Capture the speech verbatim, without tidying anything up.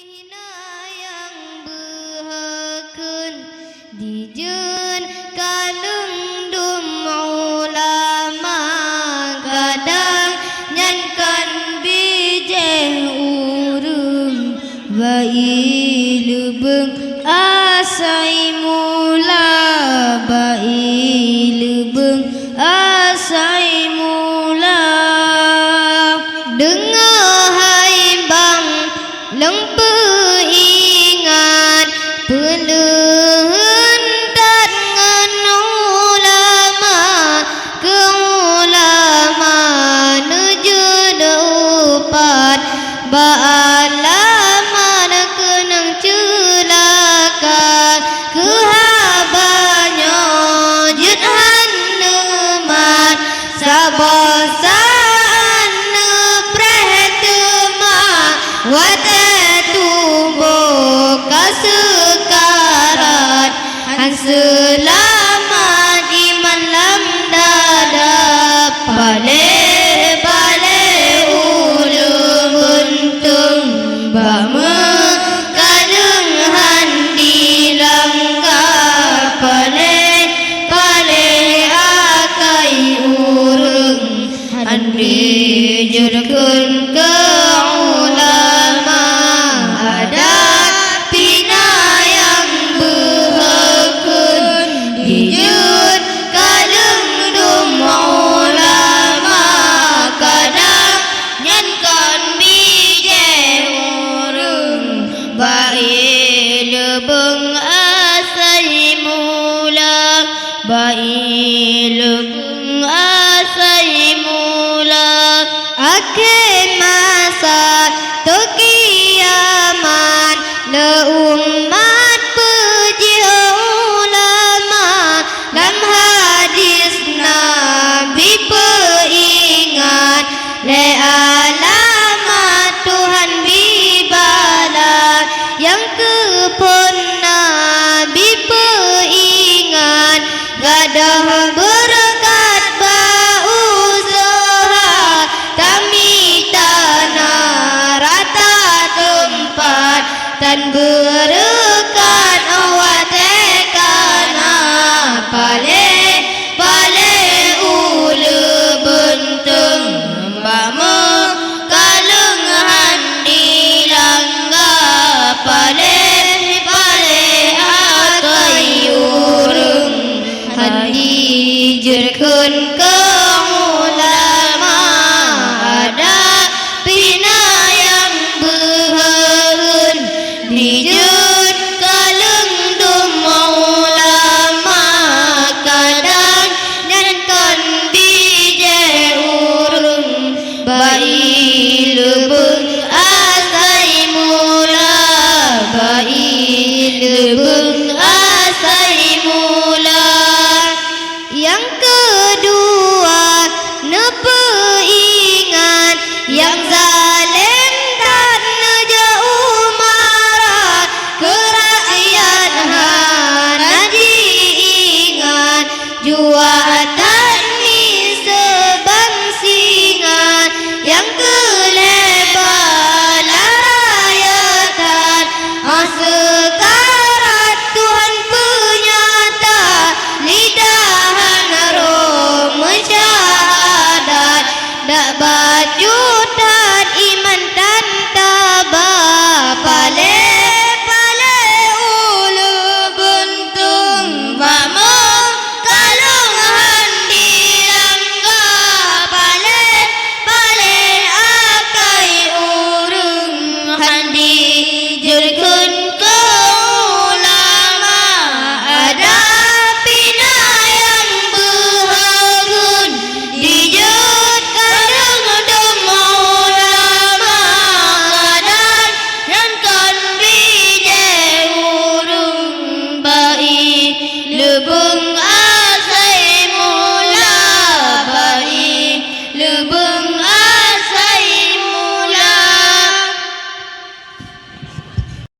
Ina nyang beuhakon dijeuet kaleueng dum ulama, kadang nyan kon bijéh ureuëng. Ba'i leubeng asai mula, ba'i leubeng asai mula. Deungoe hai bang lôn peuingat, peuleuheun that ngon ulama, keu ulama neujeuet upat, bak alamat keunong ceulaka, keu haba nyoe jeuet han neumat, saboh saát neupreh teuma, watée tuboh ka seukarat, han seulamat iman lam dada. Paléh-paléh uleueng beuntông, bak meukaleueng han dilangga. Paléh-paléh akai ureuëng, han bijeuet kheun keu ulama, adat pih na nyang beuhakon dijeuet kaleueng dum ulama, kadang nyan kon bijéh ureuëng. Ba'i leubeng asai mula, ba'i leubeng asai mula. Akhé masa toh kiamat, lé umat peujeuet ulama. Lam hadis Nabi peuingat, lé alamat Tuhan bibala. Nyang keuphon Nabi peuingat, gadôh beureukat bak useuha, tamita na rata teumpat, tan beureu-